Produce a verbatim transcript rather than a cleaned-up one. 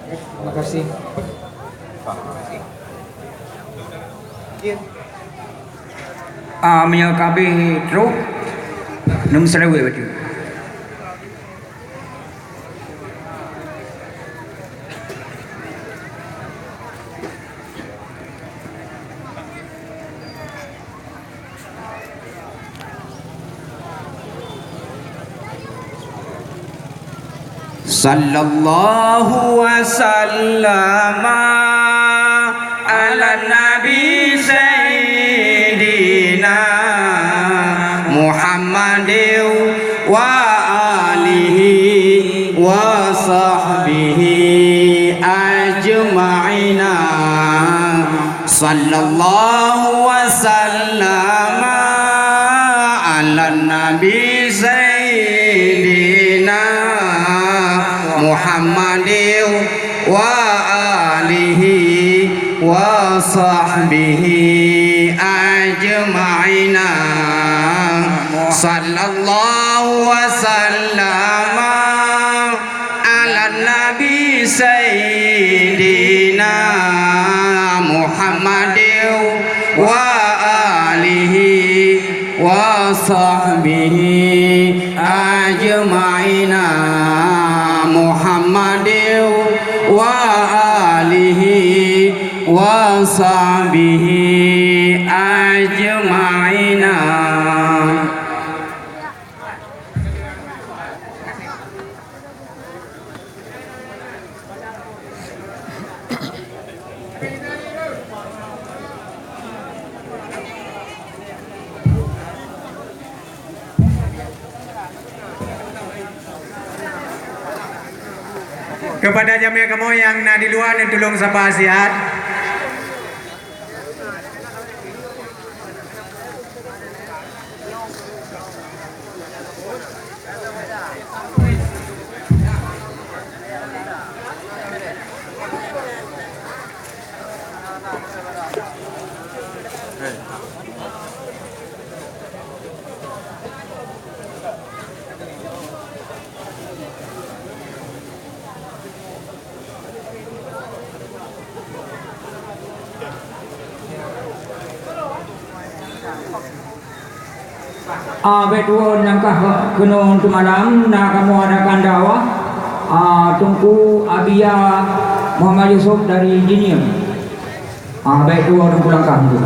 Terima kasih. Ah, meunyoe ka abéh trok, neuselewet bacut. Sallallahu wa sallama ala nabi sayyidina Muhammadin wa alihi wa sahbihi ajma'ina. Sallallahu wa sallama ala nabi sayyidina Muhammadin wa alihi wa sahbihi ajma'ina. Sallallahu wa sallama ala nabi sayyidina Muhammadin wa alihi wa sahbihi ajma'ina. Muhammadin wa alihi wa sahbihi ajma'ina. Keupada jamé kamoe nyang na di luwa, neutulông sapa siat. Ah, bék tuwoe nyang ka keunoe teumalam, na kamoe adakan dakwah, ah, Teungku Abia Muhammad Yusuf dari Jeunieueng. Ah, bék tuwoe Teungku langkah dulu.